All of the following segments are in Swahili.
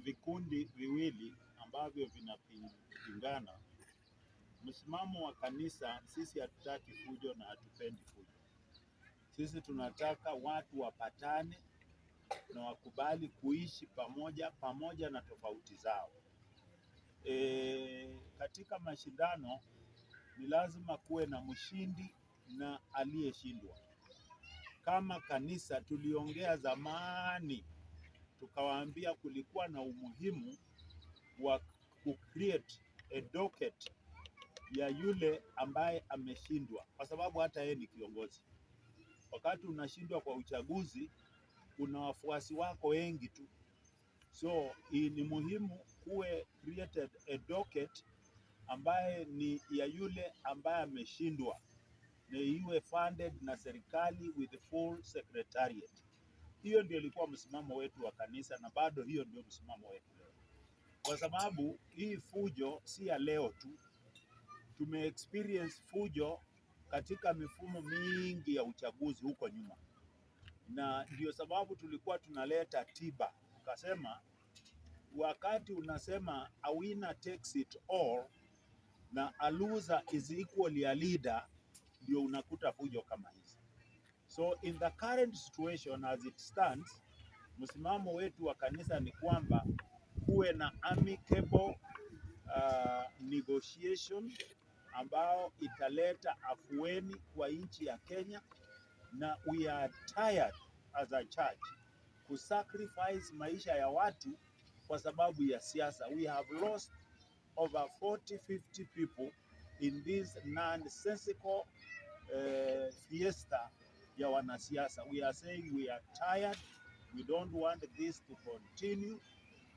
Vikundi viwili ambavyo vinapingana. Msimamo wa kanisa, sisi hatutaki fujo na hatupendi fujo. Sisi tunataka watu wapatane na wakubali kuishi pamoja, pamoja na tofauti zao. Katika mashindano ni lazima kuwe na mshindi na aliyeshindwa. Kama kanisa tuliongea zamani, tukawaambia kulikuwa na umuhimu wa ku create a docket ya yule ambaye ameshindwa, kwa sababu hata yeye ni kiongozi. Wakati unashindwa kwa uchaguzi, una wafuasi wako wengi tu, so ni muhimu kuwe created a docket ambaye ni ya yule ambaye ameshindwa na iwe funded na serikali with full secretariat. Hiyo ndio ilikuwa msimamo wetu wa kanisa na bado hiyo ndio msimamo wetu leo, kwa sababu hii fujo si ya leo tu. Tume experience fujo katika mifumo mingi ya uchaguzi huko nyuma, na ndio sababu tulikuwa tunaleta tiba, tukasema wakati unasema a winner takes it all na a loser is equally a leader, ndio unakuta fujo kama hizi. So in the current situation as it stands, msimamo wetu wa kanisa ni kwamba kuwe na amicable negotiation ambao italeta afueni kwa nchi ya Kenya, na we are tired as a church kusacrifice maisha ya watu kwa sababu ya siasa. We have lost over 40, 50 people in this nonsensical fiesta ya wanasiasa. We are saying we are tired. We don't want this to continue.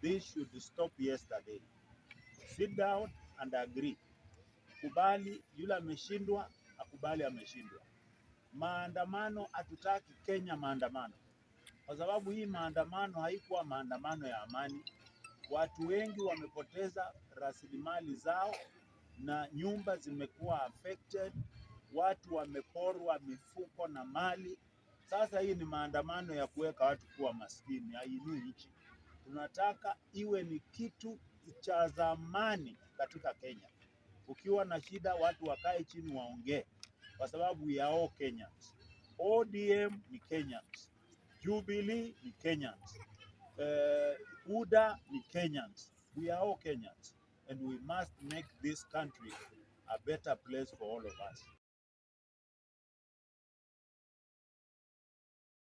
This should stop yesterday. Sit down and agree. Kubali yule ameshindwa, akubali ameshindwa. Maandamano, hatutaki Kenya maandamano, kwa sababu hii maandamano haikuwa maandamano ya amani. Watu wengi wamepoteza rasilimali zao na nyumba zimekuwa affected, watu wameporwa mifuko na mali. Sasa hii ni maandamano ya kuweka watu kuwa maskini, hainui nchi. Tunataka iwe ni kitu cha zamani katika Kenya. Ukiwa na shida, watu wakae chini waongee, kwa sababu we are all Kenyans. ODM ni Kenyans, Jubilee ni Kenyans, UDA ni Kenyans. We are all Kenyans and we must make this country a better place for all of us.